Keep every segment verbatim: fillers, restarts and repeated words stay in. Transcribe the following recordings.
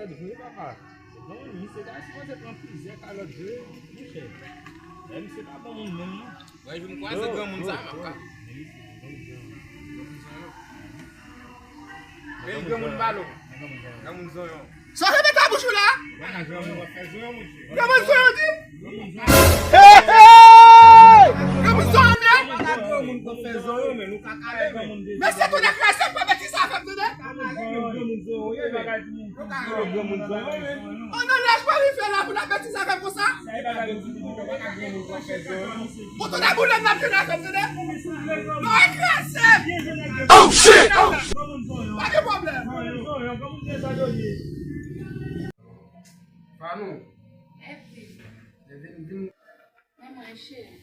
Vre, papa. Bon, misye ta sipoze pran plizyè kalòt vre, monchè. Men misye pa bon moun menm, non. Mwen, jou m kwaze granmoun sa, m ap ka. Men granmoun balo. Granmoun zonyon. Sa w mete nan bouch ou la? Granmoun zonyon di? Hey, hey! Granmoun zonyon di? Men se tou de kraze pa betiz sa fè m tande. An nan laj pa rive la pou n ap betiz avè m konsa. Ou tou de boulèm n ap jwenn avè m tande. Non, ekraze m. Oh shit! Pa gen pwoblèm. Fanou. Vin, vin. Men mwen, cheri.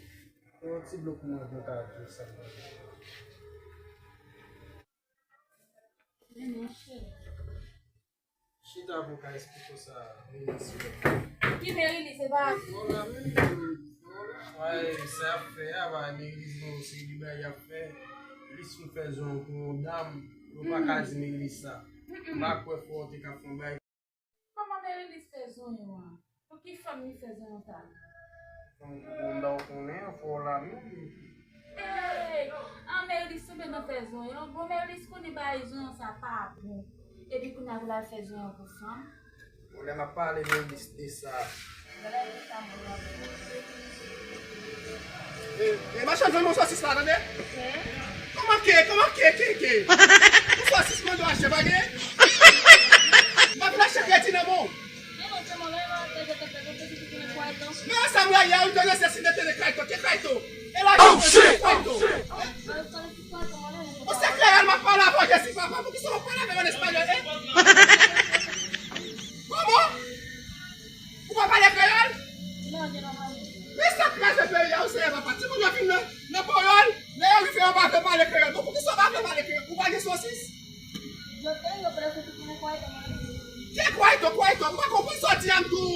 Yon ti dlo pou mwen, pou ta di sa. Men non, cheri. Chita pou ka esplike w sa, Merilis yo. Ki Merilis, se pa? Wè, sa y ap fè a, pa Merilis non, se li bagay y ap fè. Li sou fè zon pou yon dam, yo pa ka di Merilis sa. M pa kwè fò w te ka fè yon bagay. Kòman Merilis fè zonyon an? Pou ki fanm li fè zonyon sa? Fanm pou m ba w konnen an, fò w la menm. Ey! An Merilis tonbe nan fè zonyon. Bon, Merilis konnen bagay zonyon sa pa bon. Epi kounye a pou l al fè zonyon pou fanm. Bon, lè m ap pale Merilis de sa. Gade sa mwen ap fè. E, e machann, vann mwen sosis la, tande? Kòman ke, kòman ke, ke, ke? Pou sosis mwen dwe achte, pa gen? M ap vin achte kredi nan men w. Men ansanm la, yè, ou te nesesite tande Kayto. Ke Kayto? E la, oh, shit! Kayto. Ou se kreyòl, m ap pale avè w, Jezi, papa. Poukisa w pale avè m an espanyòl, eh? Kòman? Ou pa pale kreyòl? Men sa k kraze peyi a, ou Seyè papa. Timoun yo vin nan, nan pawòl, lè yo rive, yo pa vle pale kreyòl. Bon, poukisa w pa vle pale kreyòl? Ou pa gen sosis? Yo te, yo prese tout moun kway to manje. Ke kway to, kway to, m pa konprann sa w di a m tou.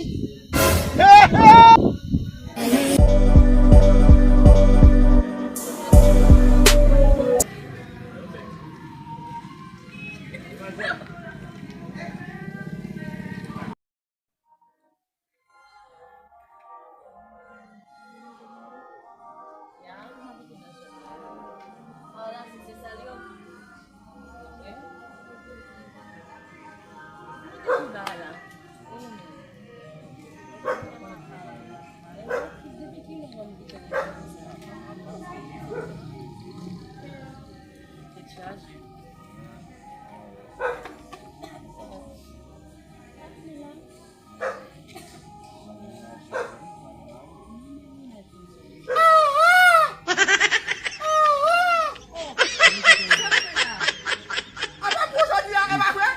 Apa pou jodi a, e pa vre?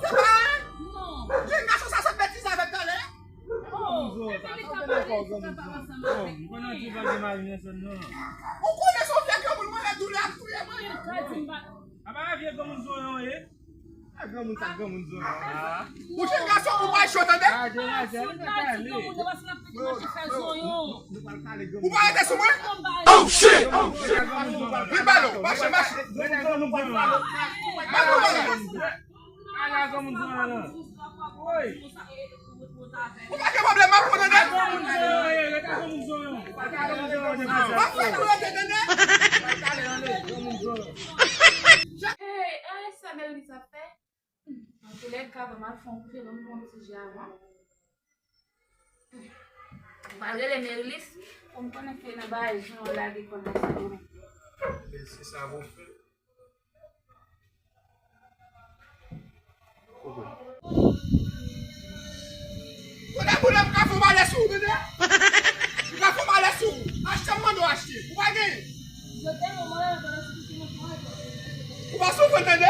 Se pa, jèn gason sa sot betiz avèk talè. Ou konnen se yon fè ke moun mwen ret doulè ap touye mwen. Apa vye granmoun zonyon ye? A granmoun sa, granmoun zonyon. Ou jèn gason, ou pa cho tande. Ou pa rete sou mwen. Oh shit! Vin balo, mache, mache. Balo, balo. Ala granmoun zonyon lan. Ou pa gen pwoblèm, m ap pran tande. M ap fè nou rete tande. Hey, ay, sa Merilis ap fè? Antoulèka, ban m al fè yon koute, ban m pran yon ti je avan. M pral rele Merilis pou m konnen si nan bagay jan lage kò nan sa mwen. Se sa pou fè. Kote pou lè m ka fè malè sou ou, tande? M ka fè malè sou ou. Achte m mande w achte. Ou pa genyen. Ou pa soufri, tande?